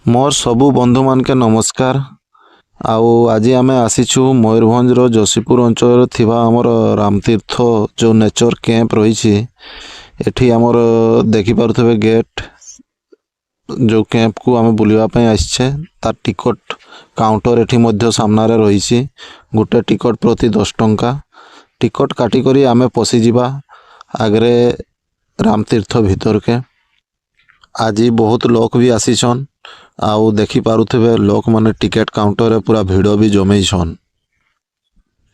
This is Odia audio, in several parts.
ମୋର୍ ସବୁ ବନ୍ଧୁମାନକେ ନମସ୍କାର। ଆଉ ଆଜି ଆମେ ଆସିଛୁ ମୟୂରଭଞ୍ଜର ଯଶୀପୁର ଅଞ୍ଚଳରେ ଥିବା ଆମର ରାମତୀର୍ଥ ଯେଉଁ ନେଚର କ୍ୟାମ୍ପ ରହିଛି। ଏଠି ଆମର ଦେଖିପାରୁଥିବେ ଗେଟ୍, ଯେଉଁ କ୍ୟାମ୍ପକୁ ଆମେ ବୁଲିବା ପାଇଁ ଆସିଛେ, ତାର ଟିକଟ କାଉଣ୍ଟର ଏଠି ମଧ୍ୟ ସାମ୍ନାରେ ରହିଛି। ଗୋଟେ ଟିକଟ ପ୍ରତି 10 ଟଙ୍କା। ଟିକଟ କାଟିକରି ଆମେ ପଶିଯିବା ଆଗରେ ରାମତୀର୍ଥ ଭିତରକେ। ଆଜି ବହୁତ ଲୋକ ବି ଆସିଛନ୍ ଆଉ ଦେଖିପାରୁଥିବେ, ଲୋକମାନେ ଟିକେଟ କାଉଣ୍ଟରରେ ପୁରା ଭିଡ଼ ବି ଜମେଇଛନ୍।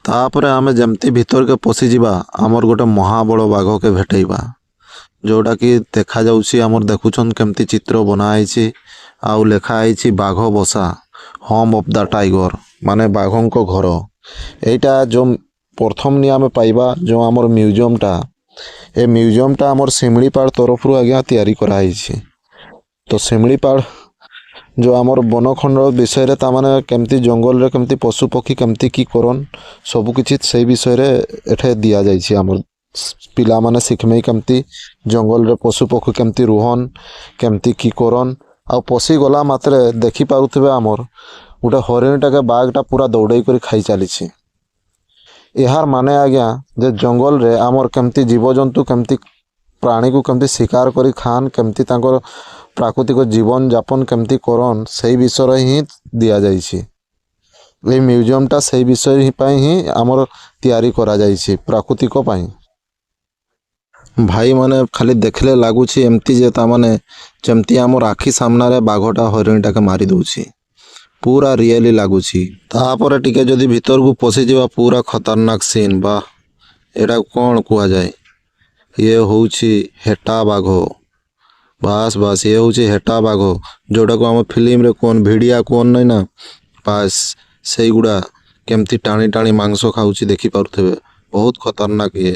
ତାପରେ ଆମେ ଯେମିତି ଭିତରକେ ପଶିଯିବା, ଆମର ଗୋଟେ ମହାବଳ ବାଘକେ ଭେଟେଇବା, ଯୋଉଟାକି ଦେଖାଯାଉଛି ଆମର। ଦେଖୁଛନ୍ କେମିତି ଚିତ୍ର ବନା ହେଇଛି ଆଉ ଲେଖା ହେଇଛି ବାଘ ବସା, ହୋମ୍ ଅଫ୍ the tiger, ମାନେ ବାଘଙ୍କ ଘର। ଏଇଟା ଯେଉଁ ପ୍ରଥମ ନି ଆମେ ପାଇବା ଯେଉଁ ଆମର ମ୍ୟୁଜିୟମଟା, ଏ ମ୍ୟୁଜିୟମଟା ଆମର ଶିମିଳିପାଳ ତରଫରୁ ଆଜ୍ଞା ତିଆରି କରାହେଇଛି। ତ ଶିମିଳିପାଳ ଯେଉଁ ଆମର ବନଖଣ୍ଡ ବିଷୟରେ, ତାମାନେ କେମିତି ଜଙ୍ଗଲରେ କେମିତି ପଶୁ ପକ୍ଷୀ କେମିତି କି କରନ୍, ସବୁକିଛି ସେଇ ବିଷୟରେ ଏଠି ଦିଆଯାଇଛି। ଆମର ପିଲାମାନେ ଶିଖମେଇ କେମିତି ଜଙ୍ଗଲରେ ପଶୁ ପକ୍ଷୀ କେମିତି ରୁହନ୍, କେମିତି କି କରନ୍। ଆଉ ପଶିଗଲା ମାତ୍ରେ ଦେଖିପାରୁଥିବେ, ଆମର ଗୋଟେ ହରିଣଟାକେ ବାଘଟା ପୁରା ଦୌଡ଼େଇ କରି ଖାଇ ଚାଲିଛି। ଏହାର ମାନେ ଆଜ୍ଞା ଯେ ଜଙ୍ଗଲରେ ଆମର କେମିତି ଜୀବଜନ୍ତୁ କେମିତି ପ୍ରାଣୀକୁ କେମିତି ଶିକାର କରି ଖାଆନ୍, କେମିତି ତାଙ୍କର ପ୍ରାକୃତିକ ଜୀବନ ଯାପନ କେମିତି କରନ୍, ସେଇ ବିଷୟରେ ହିଁ ଦିଆଯାଇଛି। ଏଇ ମ୍ୟୁଜିୟମଟା ସେଇ ବିଷୟ ହିଁ ପାଇଁ ହିଁ ଆମର ତିଆରି କରାଯାଇଛି, ପ୍ରାକୃତିକ ପାଇଁ। ଭାଇମାନେ, ଖାଲି ଦେଖିଲେ ଲାଗୁଛି ଏମିତି ଯେ ତାମାନେ ଯେମିତି ଆମର ଆଖି ସାମ୍ନାରେ ବାଘଟା ହରିଣଟାକେ ମାରି ଦଉଛି, ପୁରା ରିଏଲି ଲାଗୁଛି। ତାପରେ ଟିକେ ଯଦି ଭିତରକୁ ପଶିଯିବା, ପୁରା ଖତରନାକ ସିନ୍ ବା। ଏଇଟା କ'ଣ କୁହାଯାଏ? ଇଏ ହେଉଛି ହେଟା ବାଘ। ବାସ୍ ବାସ୍, ଇଏ ହେଉଛି ହେଟା ବାଘ, ଯୋଉଟାକୁ ଆମ ଫିଲ୍ମରେ କୁହନ୍ ଭିଡ଼ିଆ କୁହନ୍ ନାଇଁ ନା? ବାସ୍, ସେଇଗୁଡ଼ା କେମିତି ଟାଣି ଟାଣି ମାଂସ ଖାଉଛି ଦେଖିପାରୁଥିବେ। ବହୁତ ଖତରନାକ ଇଏ।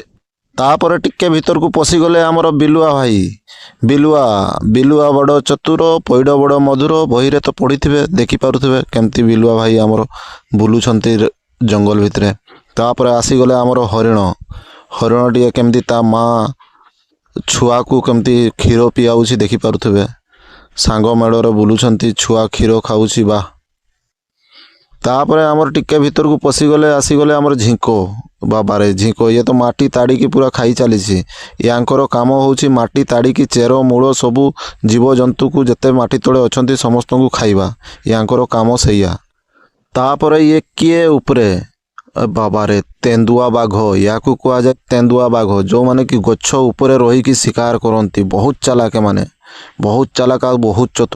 ତାପରେ ଟିକେ ଭିତରକୁ ପଶିଗଲେ ଆମର ବିଲୁଆ ଭାଇ। ବିଲୁଆ, ବିଲୁଆ ବଡ଼ ଚତୁର, ପଇଡ଼ ବଡ଼ ମଧୁର, ବହିରେ ତ ପଢ଼ିଥିବେ। ଦେଖିପାରୁଥିବେ କେମିତି ବିଲୁଆ ଭାଇ ଆମର ବୁଲୁଛନ୍ତି ଜଙ୍ଗଲ ଭିତରେ। ତାପରେ ଆସିଗଲେ ଆମର ହରିଣ। ହରିଣ ଟିକେ କେମିତି ତା ମା ଛୁଆକୁ କେମିତି କ୍ଷୀର ପିଆଉଛି ଦେଖିପାରୁଥିବେ। ସାଙ୍ଗ ମେଳରେ ବୁଲୁଛନ୍ତି, ଛୁଆ କ୍ଷୀର ଖାଉଛି ବା। ତାପରେ ଆମର ଟିକେ ଭିତରକୁ ପଶିଗଲେ ଆସିଗଲେ ଆମର ଝିଙ୍କ। ବାବାରେ, ଝିଙ୍କ ଇଏ ତ ମାଟି ତାଡ଼ିକି ପୁରା ଖାଇ ଚାଲିଛି। ୟାଙ୍କର କାମ ହେଉଛି ମାଟି ତାଡ଼ିକି ଚେର ମୂଳ ସବୁ ଜୀବଜନ୍ତୁକୁ ଯେତେ ମାଟି ତଳେ ଅଛନ୍ତି ସମସ୍ତଙ୍କୁ ଖାଇବା, ୟାଙ୍କର କାମ ସେଇଆ। ତାପରେ ଇଏ କିଏ ଉପରେ? ଏ ବାବାରେ, ତେନ୍ଦୁଆ ବାଘ। ୟାକୁ କୁହାଯାଏ ତେନ୍ଦୁଆ ବାଘ, ଯେଉଁମାନେ କି ଗଛ ଉପରେ ରହିକି ଶିକାର କରନ୍ତି। ବହୁତ ଚାଲାକ ଏମାନେ, ବହୁତ ଚାଲାକ ଆଉ ବହୁତ ଚତୁର।